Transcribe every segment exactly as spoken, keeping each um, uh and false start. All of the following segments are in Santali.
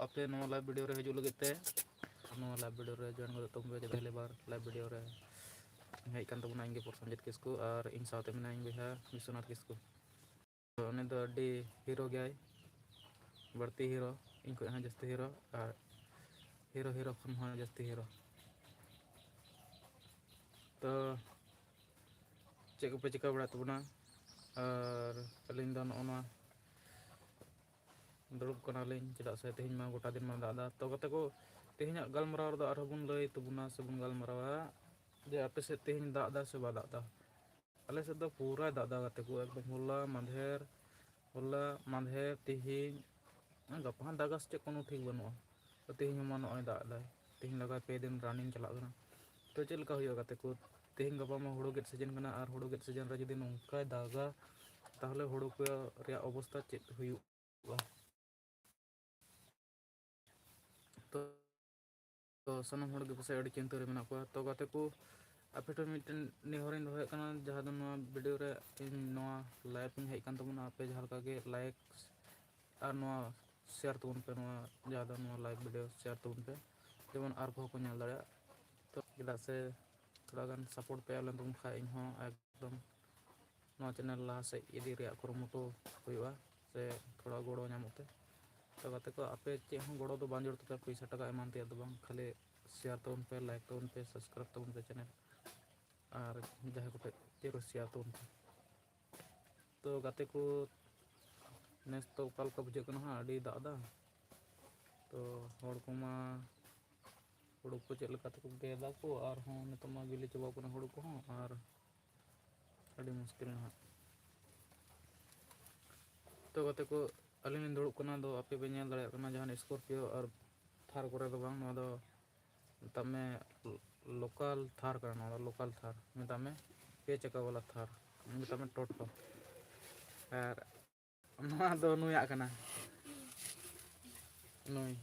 ᱟᱯᱮ ᱱᱚᱣᱟ live video ᱨᱮ ᱦᱤᱡᱩᱜ ᱞᱟᱹᱜᱤᱫ ᱛᱮ, ᱱᱚᱣᱟ live video ᱨᱮ join ᱜᱚᱫᱚᱜ ᱛᱟᱵᱚᱱ ᱯᱮ᱾ ᱡᱮ ᱯᱮᱦᱞᱤ ᱵᱟᱨ live video ᱨᱮ ᱦᱮᱡ ᱠᱟᱱ ᱛᱟᱵᱚᱱᱟ ᱤᱧ ᱜᱮ ᱯᱨᱚᱥᱮᱱᱡᱤᱛ ᱠᱤᱥᱠᱩ, ᱟᱨ ᱤᱧ ᱥᱟᱶᱛᱮ ᱢᱮᱱᱟᱭᱟ ᱤᱧ ᱵᱚᱭᱦᱟ ᱵᱤᱥᱣᱚᱱᱟᱛᱷ ᱠᱤᱥᱠᱩ᱾ ᱛᱚ ᱩᱱᱤ ᱫᱚ ᱟᱹᱰᱤ hero ᱜᱮᱭᱟᱭ, ᱵᱟᱹᱲᱛᱤ hero, ᱤᱧ ᱠᱷᱚᱱ ᱦᱚᱸ ᱡᱟᱹᱥᱛᱤ hero, ᱟᱨ hero hero ᱠᱷᱚᱱ ᱦᱚᱸ ᱡᱟᱹᱥᱛᱤ hero᱾ ᱛᱚ ᱪᱮᱫ ᱠᱚᱯᱮ ᱪᱤᱠᱟᱹ ᱵᱟᱲᱟᱭᱮᱫ ᱛᱟᱵᱚᱱᱟ? ᱟᱨ ᱟᱹᱞᱤᱧ ᱫᱚ ᱱᱚᱜᱼᱚ ᱱᱚᱣᱟ ᱫᱩᱲᱩᱵ ᱠᱟᱱᱟᱞᱤᱧ, ᱪᱮᱫᱟᱜ ᱥᱮ ᱛᱮᱦᱮᱧ ᱢᱟ ᱜᱚᱴᱟ ᱫᱤᱱ ᱢᱟ ᱫᱟᱜ ᱮᱫᱟ᱾ ᱛᱚ ᱜᱟᱛᱮ ᱠᱚ, ᱛᱮᱦᱮᱧᱟᱜ ᱜᱟᱞᱢᱟᱨᱟᱣ ᱨᱮᱫᱚ ᱟᱨᱦᱚᱸ ᱵᱚᱱ ᱞᱟᱹᱭ ᱛᱟᱵᱚᱱᱟ ᱥᱮ ᱵᱚᱱ ᱜᱟᱞᱢᱟᱨᱟᱣᱟ ᱡᱮ ᱟᱯᱮ ᱥᱮᱫ ᱛᱮᱦᱮᱧ ᱫᱟᱜ ᱮᱫᱟ ᱥᱮ ᱵᱟᱭ ᱫᱟᱜ ᱮᱫᱟ? ᱟᱞᱮ ᱥᱮᱫ ᱫᱚ ᱯᱩᱨᱟᱭ ᱫᱟᱜ ᱮᱫᱟ ᱜᱟᱛᱮ ᱠᱚ, ᱮᱠᱫᱚᱢ ᱦᱚᱞᱟ ᱢᱟᱫᱷᱮᱨ, ᱦᱚᱞᱟ ᱢᱟᱫᱷᱮᱨ, ᱛᱮᱦᱮᱧ, ᱜᱟᱯᱟ ᱦᱚᱸ ᱫᱟᱜᱟ ᱥᱮ ᱪᱮᱫ, ᱠᱳᱱᱳ ᱴᱷᱤᱠ ᱵᱟᱹᱱᱩᱜᱼᱟ᱾ ᱛᱚ ᱛᱮᱦᱮᱧ ᱦᱚᱸ ᱢᱟ ᱱᱚᱜᱼᱚᱭ ᱫᱟᱜ ᱮᱫᱟᱭ, ᱛᱮᱦᱮᱧ ᱞᱟᱜᱟ ᱯᱮ ᱫᱤᱱ running ᱪᱟᱞᱟᱜ ᱠᱟᱱᱟ᱾ ᱛᱚ ᱪᱮᱫ ᱞᱮᱠᱟ ᱦᱩᱭᱩᱜᱼᱟ ᱜᱟᱛᱮ ᱠᱚ? ᱛᱮᱦᱮᱧ ᱜᱟᱯᱟ ᱢᱟ ᱦᱩᱲᱩ ᱜᱮᱫ season ᱠᱟᱱᱟ, ᱟᱨ ᱦᱩᱲᱩ ᱜᱮᱫ season ᱨᱮ ᱡᱩᱫᱤ ᱱᱚᱝᱠᱟᱭ ᱫᱟᱜᱟ, ᱛᱟᱦᱚᱞᱮ ᱦᱩᱲᱩ ᱠᱚ ᱨᱮᱭᱟᱜ ᱚᱵᱚᱥᱛᱟ ᱪᱮᱫ ᱦᱩᱭᱩᱜᱼᱟ? ᱛᱚ, ᱛᱚ ᱥᱟᱱᱟᱢ ᱦᱚᱲ ᱜᱮ ᱯᱟᱥᱮᱡ ᱟᱹᱰᱤ ᱪᱤᱱᱛᱟᱹ ᱨᱮ ᱢᱮᱱᱟᱜ ᱠᱚᱣᱟ᱾ ᱛᱚ ᱜᱟᱛᱮ ᱠᱚ, ᱟᱯᱮ ᱴᱷᱮᱱ ᱢᱤᱫᱴᱮᱱ ᱱᱮᱦᱚᱨᱤᱧ ᱫᱚᱦᱚᱭᱮᱫ ᱠᱟᱱᱟ, ᱡᱟᱦᱟᱸ ᱫᱚ ᱱᱚᱣᱟ video ᱨᱮ ᱤᱧ ᱱᱚᱣᱟ live ᱤᱧ ᱦᱮᱡ ᱠᱟᱱ ᱛᱟᱵᱚᱱᱟ, ᱟᱯᱮ ᱡᱟᱦᱟᱸ ᱞᱮᱠᱟ ᱜᱮ like ᱟᱨ ᱱᱚᱣᱟ share ᱛᱟᱵᱚᱱ ᱯᱮ, ᱱᱚᱣᱟ ᱡᱟᱦᱟᱸ ᱫᱚ ᱱᱚᱣᱟ live video share ᱛᱟᱵᱚᱱ ᱯᱮ, ᱡᱮᱢᱚᱱ ᱟᱨ ᱠᱚᱦᱚᱸ ᱠᱚ ᱧᱮᱞ ᱫᱟᱲᱮᱭᱟᱜ᱾ ᱛᱚ ᱪᱮᱫᱟᱜ ᱥᱮ ᱛᱷᱚᱲᱟ ᱜᱟᱱ support ᱯᱮ ᱮᱢ ᱞᱮᱱ ᱛᱟᱵᱚᱱ ᱠᱷᱟᱡ ᱤᱧ ᱦᱚᱸ ᱮᱠᱫᱚᱢ ᱱᱚᱣᱟ channel ᱞᱟᱦᱟ ᱥᱮᱫ ᱤᱫᱤ ᱨᱮᱭᱟᱜ ᱠᱩᱨᱩᱢᱩᱴᱩ ᱦᱩᱭᱩᱜᱼᱟ, ᱥᱮ ᱛᱷᱚᱲᱟ ᱜᱚᱲᱚ ᱧᱟᱢᱚᱜ ᱛᱮ᱾ ᱛᱚ ᱜᱟᱛᱮ ᱠᱚ, ᱟᱯᱮ ᱪᱮᱫ ᱦᱚᱸ ᱜᱚᱲᱚ ᱫᱚ ᱵᱟᱝ ᱡᱟᱹᱨᱩᱲ ᱛᱟᱯᱮᱭᱟ, ᱯᱚᱭᱥᱟ ᱴᱟᱠᱟ ᱮᱢᱟᱱ ᱛᱮᱭᱟᱜ ᱫᱚ ᱵᱟᱝ, ᱠᱷᱟᱹᱞᱤ share ᱛᱟᱵᱚᱱ ᱯᱮ, like ᱛᱟᱵᱚᱱ ᱯᱮ, subscribe ᱛᱟᱵᱚᱱ ᱯᱮ channel, ᱟᱨ ᱡᱟᱦᱟᱸᱭ ᱠᱚᱴᱷᱮᱡ ᱪᱮᱫ ᱠᱚ share ᱛᱟᱵᱚᱱ ᱯᱮ᱾ ᱛᱚ ᱜᱟᱛᱮ ᱠᱚ, ᱱᱮᱥ ᱛᱚ ᱚᱠᱟ ᱞᱮᱠᱟ ᱵᱩᱡᱷᱟᱹᱜ ᱠᱟᱱᱟ ᱦᱟᱸᱜ, ᱟᱹᱰᱤ ᱫᱟᱜ ᱮᱫᱟ᱾ ᱛᱚ ᱦᱚᱲ ᱠᱚᱢᱟ ᱦᱩᱲᱩ ᱠᱚ ᱪᱮᱫ ᱞᱮᱠᱟ ᱛᱮᱠᱚ ᱜᱮᱫᱟ ᱠᱚ, ᱟᱨᱦᱚᱸ ᱱᱤᱛᱚᱜ ᱢᱟ ᱵᱤᱞᱤ ᱪᱟᱵᱟᱣ ᱠᱟᱱᱟ ᱦᱩᱲᱩ ᱠᱚᱦᱚᱸ, ᱟᱨ ᱟᱹᱰᱤ ᱢᱩᱥᱠᱤᱞ ᱱᱟᱦᱟᱜ᱾ ᱛᱚ ᱜᱟᱛᱮ ᱠᱚ, ᱟᱹᱞᱤᱧ ᱞᱤᱧ ᱫᱩᱲᱩᱵ ᱠᱟᱱᱟ, ᱟᱫᱚ ᱟᱯᱮ ᱯᱮ ᱧᱮᱞ ᱫᱟᱲᱮᱭᱟᱜ ᱠᱟᱱᱟ ᱡᱟᱦᱟᱱ Scorpio ᱟᱨ Thar ᱠᱚᱨᱮ ᱫᱚ ᱵᱟᱝ, ᱱᱚᱣᱟ ᱫᱚ ᱢᱮᱛᱟᱜ ᱢᱮ local Thar ᱠᱟᱱᱟ, ᱱᱚᱣᱟ ᱫᱚ local Thar, ᱢᱮᱛᱟᱜ ᱢᱮ ᱯᱮ ᱪᱟᱠᱟ ᱵᱟᱞᱟ Thar, ᱢᱮᱛᱟᱜ ᱢᱮ ᱴᱳᱴᱳ᱾ ᱟᱨ ᱱᱚᱣᱟ ᱫᱚ ᱱᱩᱭᱟᱜ ᱠᱟᱱᱟ, ᱱᱩᱭ,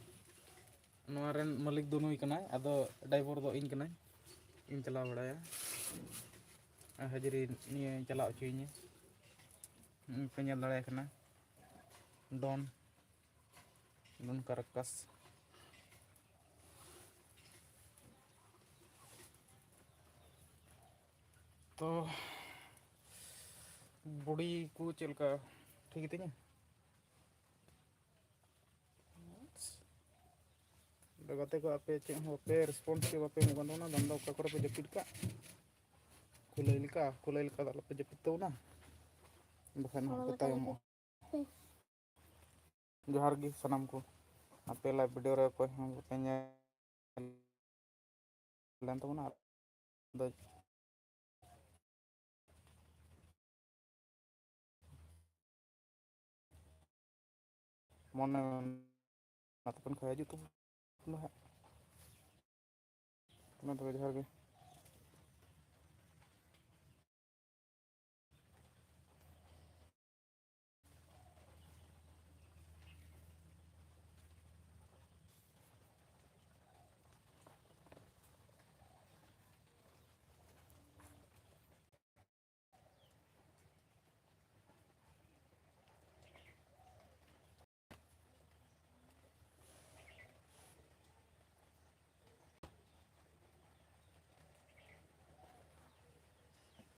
ᱱᱚᱣᱟ ᱨᱮᱱ ᱢᱟᱹᱞᱤᱠ ᱫᱚ ᱱᱩᱭ ᱠᱟᱱᱟᱭ, ᱟᱫᱚ driver ᱫᱚ ᱤᱧ ᱠᱟᱹᱱᱟᱹᱧ, ᱤᱧ ᱪᱟᱞᱟᱣ ᱵᱟᱲᱟᱭᱟ᱾ ᱟᱨ ᱦᱟᱹᱡᱨᱤ ᱱᱤᱭᱟᱹ ᱪᱟᱞᱟᱣ ᱦᱚᱪᱚᱭᱤᱧᱟᱹ᱾ ᱯᱮ ᱧᱮᱞ ᱫᱟᱲᱮᱭᱟᱭ ᱠᱟᱱᱟ, ᱰᱚᱱ, ᱱᱚᱝᱠᱟ ᱨᱟᱠᱟᱥ᱾ ᱛᱚ ᱵᱚᱰᱤ ᱠᱚ ᱪᱮᱫ ᱞᱮᱠᱟ, ᱴᱷᱤᱠ ᱜᱮᱛᱤᱧᱟ? ᱟᱫᱚ ᱜᱟᱛᱮ ᱠᱚ, ᱟᱯᱮ ᱪᱮᱫ ᱦᱚᱸ ᱵᱟᱯᱮ ᱨᱮᱥᱯᱚᱱᱥ ᱪᱮᱫ ᱵᱟᱯᱮ ᱮᱢᱚᱜ ᱠᱟᱱ ᱛᱟᱵᱚᱱᱟ᱾ ᱫᱟᱢ ᱫᱚ ᱚᱠᱟ ᱠᱚᱨᱮ ᱯᱮ ᱡᱟᱹᱯᱤᱫ ᱠᱟᱜ? ᱠᱩᱞᱟᱹᱭ ᱞᱮᱠᱟ, ᱠᱩᱞᱟᱹᱭ ᱞᱮᱠᱟ ᱫᱚ ᱟᱞᱚᱯᱮ ᱡᱟᱹᱯᱤᱫ ᱛᱟᱵᱚᱱᱟ, ᱵᱟᱠᱷᱟᱱ ᱦᱚᱸ ᱯᱮ ᱛᱟᱭᱚᱢᱚᱜᱼᱟ᱾ ᱡᱚᱦᱟᱨ ᱜᱮ ᱥᱟᱱᱟᱢ ᱠᱚ᱾ ᱟᱯᱮ ᱞᱟᱭᱤᱵᱷ ᱵᱷᱤᱰᱤᱭᱳ ᱨᱮ ᱚᱠᱚᱭ ᱦᱚᱸ ᱵᱟᱯᱮ ᱧᱮᱞ ᱞᱮᱱ ᱛᱟᱵᱚᱱᱟ᱾ ᱟᱫᱚ ᱢᱚᱱᱮ ᱢᱮᱱᱟᱜ ᱛᱟᱵᱚᱱ ᱠᱷᱟᱡ ᱦᱤᱡᱩᱜ ᱛᱟᱵᱚᱱ ᱯᱮ ᱦᱟᱸᱜ᱾ ᱢᱟ ᱛᱚᱵᱮ ᱡᱚᱦᱟᱨ ᱜᱮ᱾